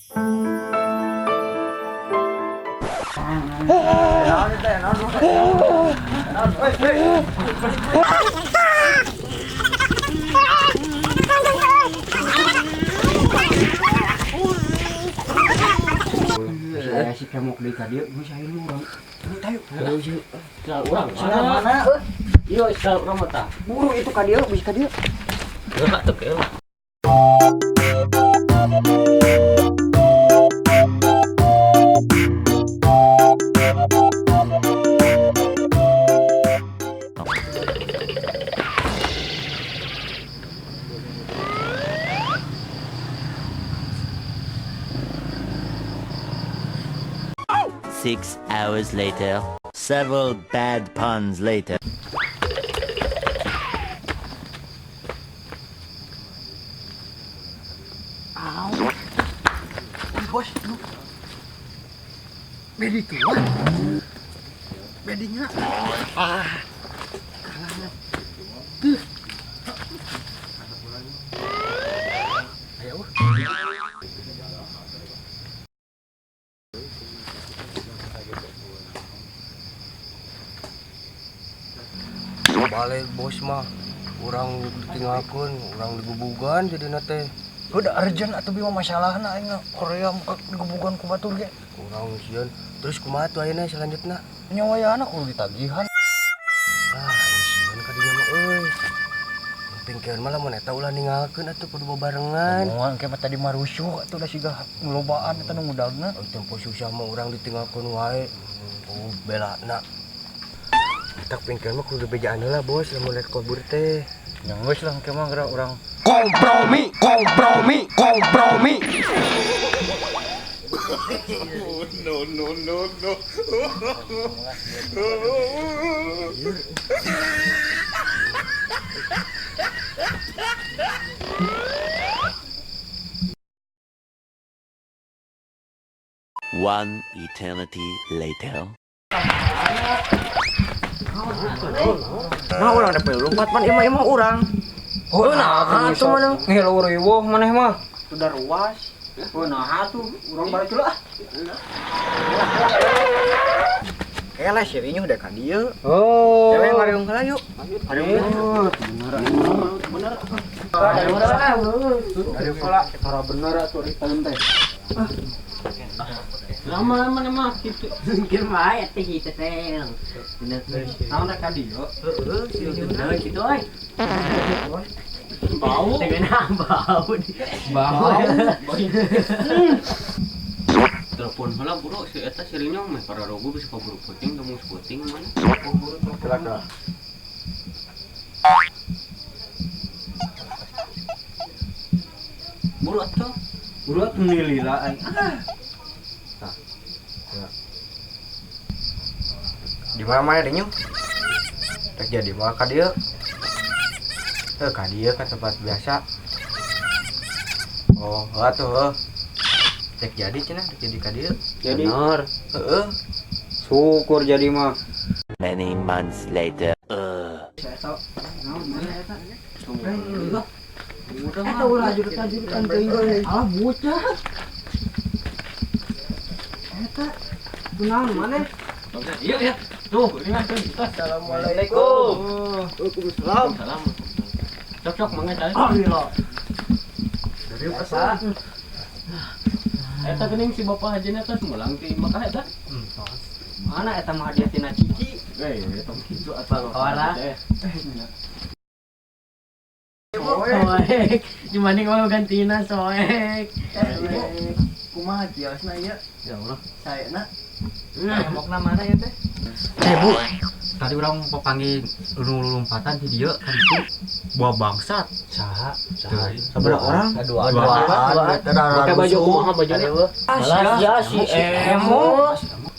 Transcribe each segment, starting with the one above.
Saya si kemok deui ka dieu, geus ayeuna urang. Tayo. Urang Mana euy? Iya, istilah urang mah tah. Buru itu ka dieu, bisa ka dieu. Geus teu ke. Six hours later, several bad puns later. Bos, lu. Bedi tua. Bedinya. Ah. Kalah. Tuh. Ayo. Balik bos mah urang ditinggalkeun, urang digubugan jadina teh. Udah urgent atuh bima masalahna aing Korea muka digubugan ku batur ge. Urang sieun. Terus kumaha tuh ayeuna selanjutna? Nya wayahna kudu ditagihan. Ah, sieun ka dinya mah euy. Pingkeun mah lamun eta ulah ninggalkeun atuh kudu babarengan. Moal engke mah tadi mah rusuh atuh da siga lobaan eta nu ngudagna. Euy tempo susah mah urang ditinggalkeun wae. Oh, belana. Tak pingkeun mah kudu bejaan heula bos lamun rek kabur teh. Nya geus lah engke mah geura urang kompromi, kompromi, kompromi. No, no, no, no. One eternity later. Nah, urang dapat lompat pan imah-imah urang. Oh, nah, atuh mana? Ngilu riweuh maneh mah. Sudah ruas. Oh, nah atuh urang balik heula ah. Kela si Rinyuh deh ka dieu. Oh. Cewek ngariung heula yuk. Aduh, Bener. Aduh, cara bener atuh di tahun teh. Lama-lama mah kitu. Mungkin wae teh kitu teh. Bener. Naon rek ka dieu? Heeh, si bener kitu euy. Bau. Dengan bau. Bau. Telepon heula bro, si eta si Rinyong mah para rogo bisa kaburu puting, temu puting mana? Kela. Buru atuh. Buru atuh nilila aing. Di mana Rinyuh? Rek jadi mah ka dieu. Heuh, ka dieu ka tempat biasa. Oh, heuh atuh heuh. Rek jadi cenah, rek jadi ka dieu. Jadi Bener. Heeh. syukur jadi mah. Many months later. Eta ulah jurutan-jurutan teuing. Alah bocah. Eta kunaon maneh? Iya ya. Tuh, ini mah tuh. Assalamualaikum. Waalaikumsalam. Salam. Cok cok mangga cai. Ah, lila. Dari pasar. Eta geuning si bapak hajina teh mulang ti Mekah eta. Mana eta mah hadiah tina cici? Eh, eta kitu atuh. Ora. Eh, Soek, dibanding mau gantina soek. Kumaha kiosna ieu? Ya Allah. Saena. Emokna mana ya teh? Eh bu, tadi orang papanggil nu lompatan di dieu kan itu buah bangsat. Saha? Saha? Sabaraha orang? Dua Dua. Pakai baju kumaha bajuna? Alas ya si Emo.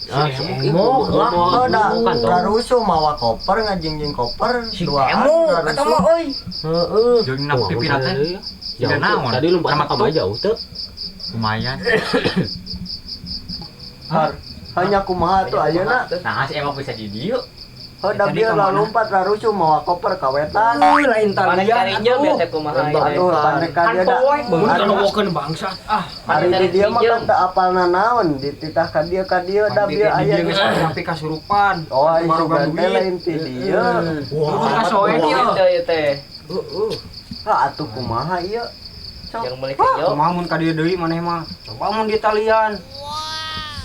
Ah, si Emo Lah, da Bukan dong. rusuh mawa koper ngajingjing koper Si duaan Emo eta mah euy. Heeh. Jeung nak pipira teh Jauh Tidak naon. Tadi lompat Sama ka tuh. jauh teu. lumayan. Har, hanya kumaha tuh ayeuna. Nah, si Emo bisa di dieu. Heuh da bieu lalumpat larusuh mawa koper ka wetan. Lain talian atuh. Teh kumaha ieu. Aduh, pandek ka Kan dia da. poek Mun kalowokeun bangsat ah. Hari di dia mah kan teu apal nanaon, dititah ka dieu da bieu aya. Dia geus sampai kasurupan. Oh, ai Baru sugan teh duit. lain ti dieu. Wah, ka soek ieu teh. Heeh. Ha atuh kumaha ieu? Yang meuli kejo. Kumaha mun ka dieu deui maneh mah. Coba mun di talian.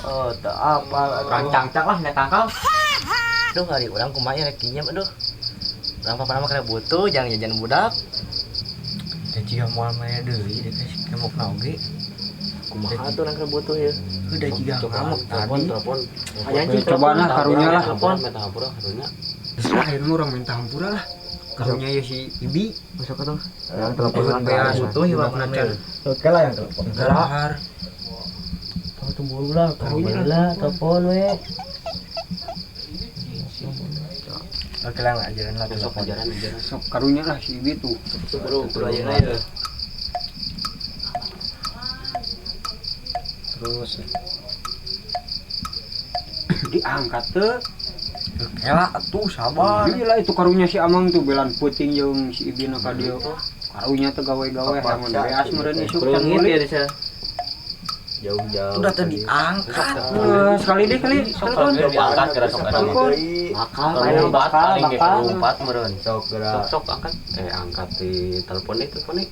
Oh, teu apal atuh. Rancangcak lah nya tangkal. Aduh, hari urang kumaha rek kinyam aduh. Urang papa mah kana butuh jangan jajan budak. Teh jiga moal maya deui deh guys, kemokna oge. Kumaha atuh urang keur butuh ieu. Udah jiga ngamuk tadi. Telepon. Aya anjing Coba lah karunya lah. Telepon. Minta hampura karunya. Terus akhirnya orang minta hampura lah. Karunya ya si Ibi. Masuk atuh. Yang telepon Beas butuh ieu mah. Oke lah yang telepon. Gelahar. Tong tunggu lah, karunya lah, telepon we. Oke lah ajaran lah Besok telepon. ajaran ajaran. Sok karunya lah si Ibi tuh. Bro, bro ayeuna ya. Terus Diangkat teh. Oke lah atuh sabar. Gila itu karunya si Amang tuh belan puting jeung si Ibi na ka dieu. Karunya teh gawe-gawe hangun beas meureun isuk can Kurang meuli. ya desa. Jauh-jauh. Udah tadi diangkat. Sekali deh kali. Sok kalau diangkat geura sok ada mah. Bakal Lompat bakal, paling ge bakal. lompat meureun. Sok geura. Sok sok angkat. Angkat di telepon deh, telepon deh.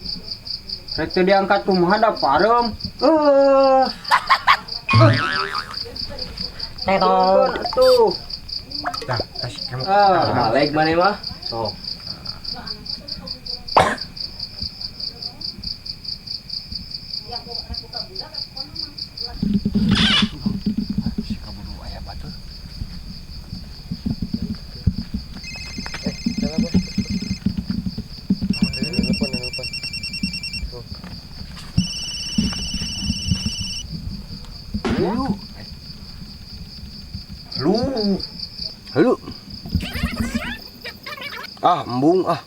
Rek teu diangkat kumaha da parem. Tetong. Tuh. Tah, tas kemok. Ah. Balik mana mah? Sok. Si kaburu aya batur. Salah bos. Telepon, telepon. Lu. Lu. Halo. Ah, embung ah.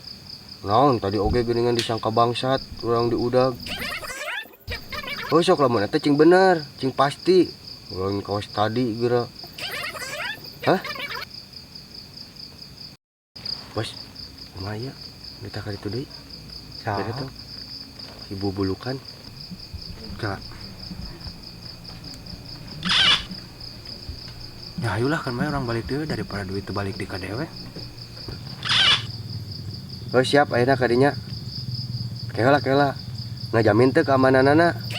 Naon tadi oge geuningan disangka bangsat, urang diudag. Oh, sok lamun eta cing bener, cing pasti. Urang kawas tadi geura. Hah? Bos, kumaha ieu? Minta ka ditu deui. Saha? Beda tuh. Ibu bulukan. Kela. Ya ayolah kan mah orang balik deui daripada duit teu balik di ka dewe. Oh siap ayeuna ka dinya. Kela kela. Ngajamin teu keamananana.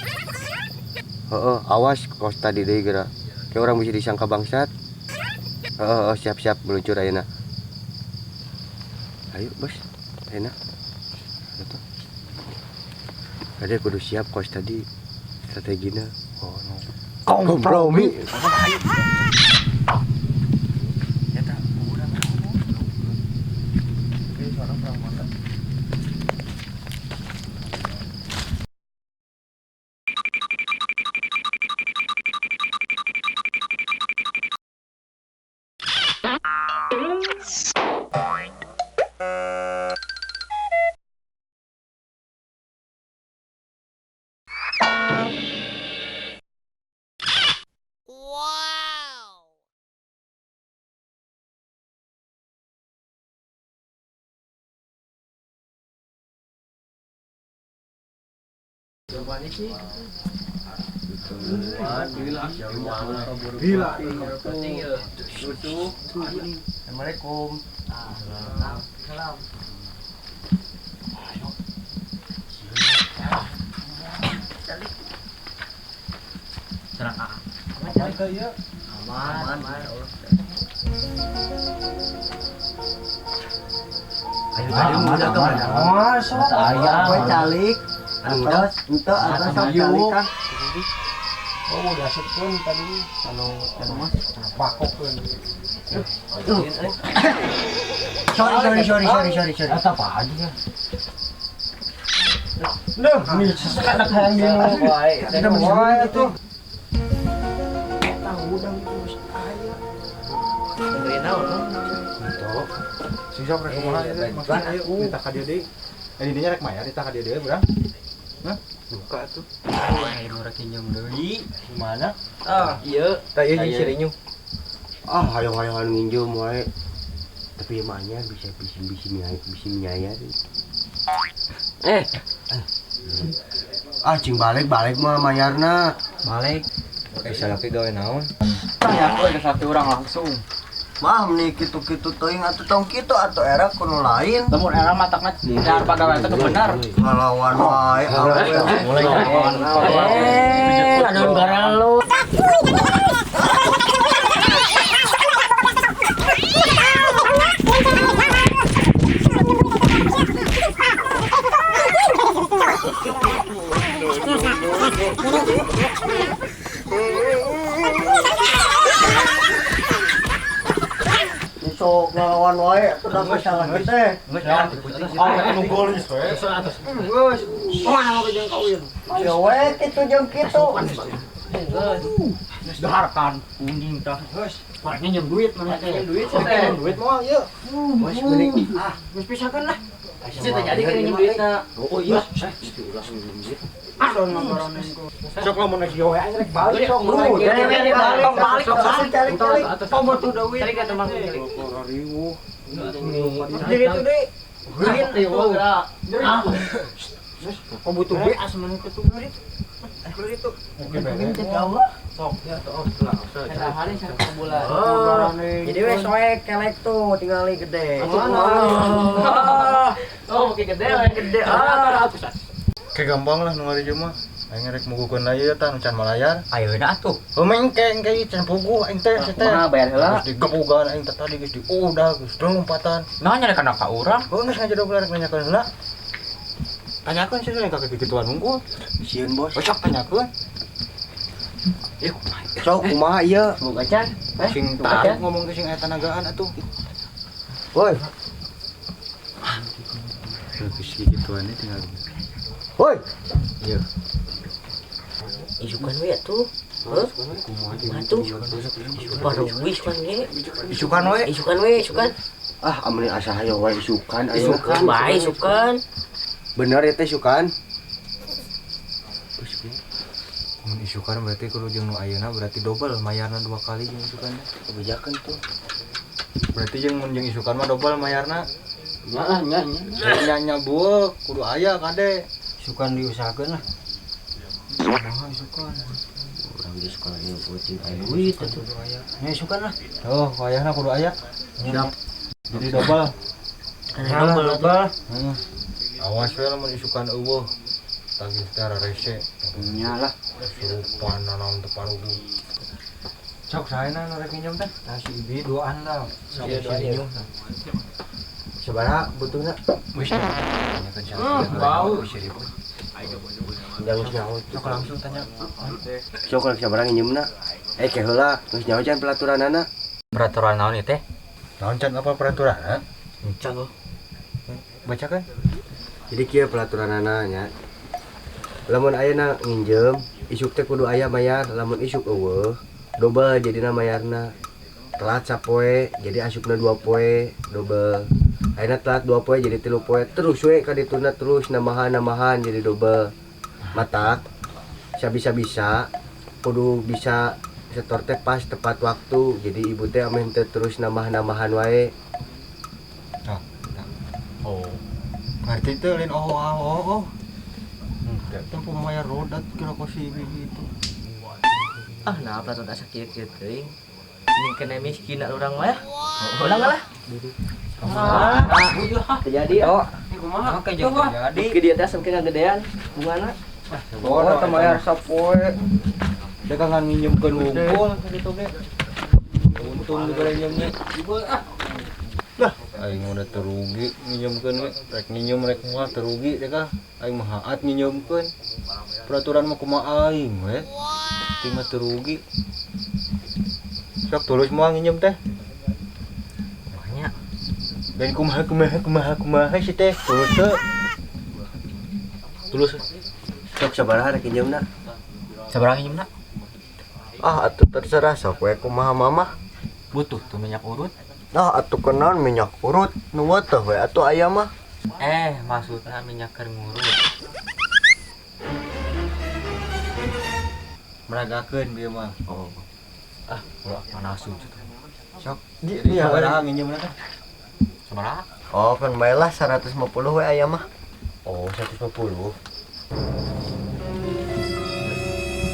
Heeh, awas kos tadi deui geura. Kayak orang bisa disangka bangsat. Heeh, heeh, siap-siap meluncur ayeuna. Ayo, Bos. Ayeuna. Atuh. Ada kudu siap kos tadi strategina. Oh no. Kompromi. Gila. Assalamualaikum. Salam. Serang ah. Aman. Ayo tadi udah kemana? Masa Aya calik. Atos, ente atos sok calik ah. Oh, udah asupkeun tadi anu mah bakokeun. Sorry, sorry, sorry, sorry, sorry, sorry. Eta apa aja? Duh, ini sesak hayang dia. Wae, Kita wae tuh. Eta udang terus aya. Dengerin naon? Tuh. Sing sok rek kumaha ieu teh? Maksudna ayo minta ka dieu deui. Eh dinya rek mayar minta ka dieu deui urang. Hah? Buka tuh. Ayo rek nyeum deui. Gimana? Ah, iya. Tah ieu Jeung jeung si Rinyuh. Ah, hayang-hayangan nginjem wae. Tapi emangnya bisa bisa nyayar. Ah cing balik mah mayarna. Balik. Salaki gawe naon? Tanya aku ada satu orang langsung. Mah nih kitu-kitu teuing atuh tong kitu atuh era kuno lain. Lamun era matakna jar pagawe teh bener. Ngalawan wae awe. Mulai ngalawan. Anu garalo. Sok ngelawan wae atuh da masalah teh. Ah, nu gol geus we. Geus. Kumaha mah jeung kawin? Ya we kitu jeung kitu. Geus daharkan kuning tah. Geus. Parnya nyeun duit mana teh. Duit teh. Duit moal ieu. Geus mending ah, geus pisakeun lah. Sih teh jadi keur nyeun duitna. Oh iya. Ah, Sok lamun rek yo aing rek balik sok. Balik balik. Oh, butuh duit. Cari ka teman cari. Jadi itu deh. Ah. Kok butuh duit asmane kitu duit. Duit itu. Sok ya tuh Eta hari sabulan. Jadi we soek kelek tuh tinggali gede. Oh, oke gede we gede. Ah. Kayak gampang lah nu ngari mah. Aing rek mugukeun deui eta nu can malayar. Ayeuna atuh. Heuh meng engke can puguh aing teh teh. Kumaha bayar heula? Geus digebugan aing teh tadi geus diudah geus lompatan. Nah nyari kana ka urang. Heuh geus ngajadog rek nanyakeun heula. Tanyakeun sih ka kikituan unggul. Sieun bos. Sok tanyakeun. Sok kumaha ieu? Boga can. Sing tahu ngomong ke sing aya tanagaan atuh. Woi. Geus kikituannya tinggal. Woi. Iya. Isukan we atuh. Heuh? Atuh. Baru isukan ge. Isukan we. Isukan we, isukan. Ah, amun asa hayo wae isukan ayo. Isukan bae isukan. Bener ya teh isukan? Mun isukan berarti kudu jeung nu ayeuna berarti dobel mayarna dua kali jeung isukan. Kebijakan tuh. Berarti jeung mun jeung isukan mah dobel mayarna. Nya nya nya. Nya nya bueuk kudu aya kade. Isukan diusahakeun lah. Kumaha isukan? Urang geus sekolah ieu puting aya duit atuh. Nya isukan lah. Oh, wayahna kudu aya. Siap. Jadi dobel. Dobel dobel. Heeh. Awas we lamun isukan eueuh. Tagih teh rese. Nya lah. Surupan naon teu parugu. Sok saena nu rek minjem teh? Tah si Ibi duaan lah. Sok si Inyum. Sabaraha butuhna? Wis. Bau. Jangan nyaho. Sok langsung tanya. Sok rek sabaraha nginjemna? Ke heula geus nyaho can peraturanana. Peraturan naon ieu teh? Naon can apa peraturanna? Can oh. Bacakan. Jadi kieu peraturanana nya. Lamun ayeuna nginjem, isuk teh kudu aya mayar, lamun isuk eueuh, dobel jadina mayarna. Telat sapoe jadi asupna 2 poe, dobel. Ayeuna telat 2 poe jadi 3 poe, terus we ka dituna terus nambahan-nambahan jadi dobel. Matak sabisa-bisa kudu bisa setor teh pas tepat waktu, jadi ibu teh ameh teh terus nambah-nambahan wae. Nah, oh. Ngerti teh lain oh oh oh. Tempo mayar rodat kira kosi gitu. Ah, nah peraturan asa kieu-kieu teuing. Ini kena miskin urang mah ya. Ulang lah. Ah, terjadi. Oh, kumaha? Terjadi. Ke dia teh sampe ngagedean bungana. Oh, teh mayar sapoe. Dagangan nginjemkeun wungkul kitu ge. Untung dibere nginjemnya. Ah. Lah, aing udah terugi nginjemkeun we. Rek nginjem rek moal terugi deh kah. Aing mah haat nginjemkeun. Peraturan mah kumaha aing we. Ting mah terugi. Sok tulus moal nginjem teh. Banyak. Dan kumaha kumaha kumaha kumaha si teh tulus teu. Tulus. Sok sabaraha rek nginjemna? Sabaraha nginjemna? Ah, atuh terserah sok we kumaha mamah. Butuh tuh minyak urut. Nah, atuh kenaon minyak urut nu teh we atuh aya mah. Maksudna minyak keur ngurut. Meragakeun bieu mah. Oh. Ah, ulah panas tuh. Sok. Iya, sabaraha nginjemna teh? Sabaraha? Oh, kan bae lah 150 we aya mah. Oh, 150.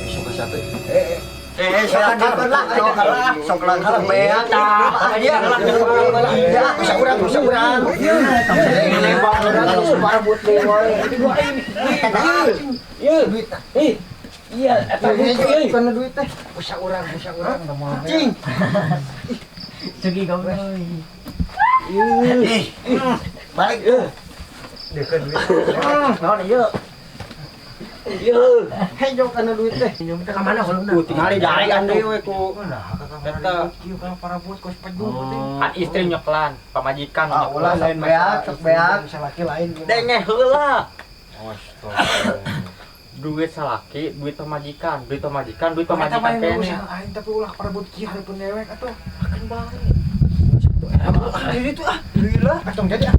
Besok ke satu. Sok lah, sok langsung beak. Ya, bisa urang, bisa urang. Marbut deui wae. Ieu. Iya, eta duit Kana duit teh. Bisa urang da moal. Cing. Sugi gawe. Ih, balik tuh. Dekeun duit. Naon ieu? Ieu. Hejo kana duit teh. Ka mana huluna? Tingali jarian deui we ku. Eta Kieu kana parabot kos pedu teh. Kan istri nyeklan, pamajikan Ah, ulah lain beak, sok beak. Salaki lain. Dengeh heula. Astaga. Duit salaki, duit pamajikan, duit pamajikan, duit Eta mah pamajikan yang kene. urusan aing tapi ulah parabot kieu hareupeun dewek atuh. Akan bae. Ah, itu ah. Lila, atong jadi ah.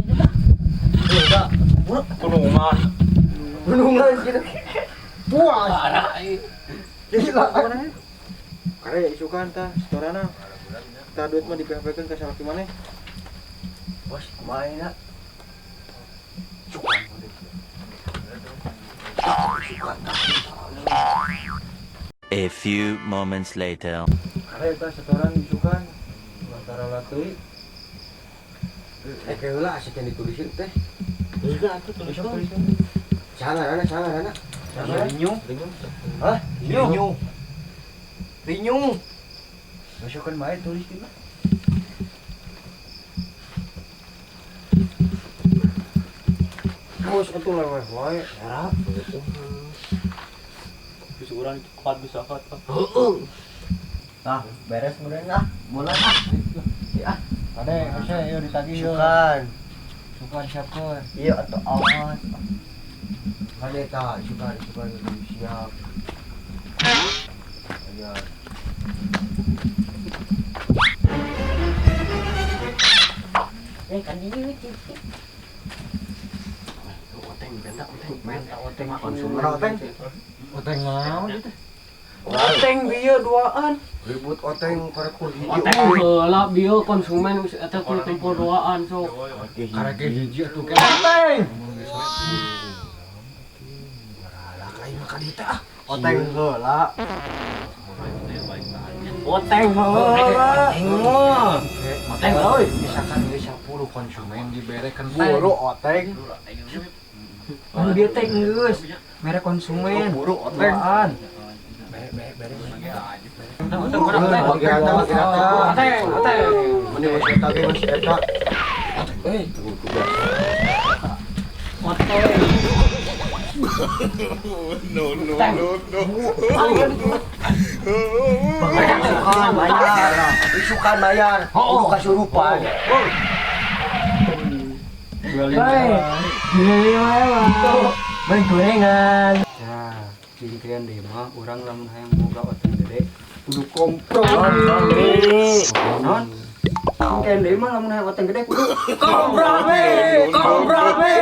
Gunungan. Gunungan gitu. Puas. Jadi lah. Kare isukan tah setorana. Tah duit mah dipeh-pehkeun ka salaki maneh. Bos, kumaha ayeuna? A few moments later. Kare tah setoran isukan. Lantaran lateuy. Eh, heula asa can ditulisin teh. Geus atuh tulis. Saha ngaranna, saha ngaranna? Rinyung. Hah? Rinyung. Rinyung. Masukkan bae tulis di mah. Bos atuh leweh wae. Era. Bisa urang kuat bisa kuat. Nah, beres meureun ah. Mulai ah. Ya, Kade, hese ieu ditagih ieu. sukan. Sukan siapkeun. Iya atuh awas. Kade tah, sukan sukan siap. Aya. Eh kan ieu cicing. Oteng benda oteng. Menta oteng Konsumen oteng. Oteng naon ieu teh? Oteng bieu duaan. Ribut oteng karek kur hiji. Oteng heula bieu konsumen geus eta kudu tempur duaan sok. Karek hiji atuh ke. Oteng. Oteng heula. Oteng heula. Oteng euy. Misalkan geus 10 konsumen dibere kan Buru oteng. Mun bieu teh geus mere konsumen. Buru oteng. Duaan. Bagi rata, bagi rata. Oteng, oteng. Mending geus eta ge geus eta. Eh, tunggu tugas. Oteng. Isukan bayar. Isukan bayar. Kudu kasurupan. Bae. Beli gorengan. Ya, cingkrian deui mah urang lamun hayang boga oteng gede kudu kompromi. Non? Cingkrian deui mah lamun hayang oteng gede kudu kompromi. Kompromi.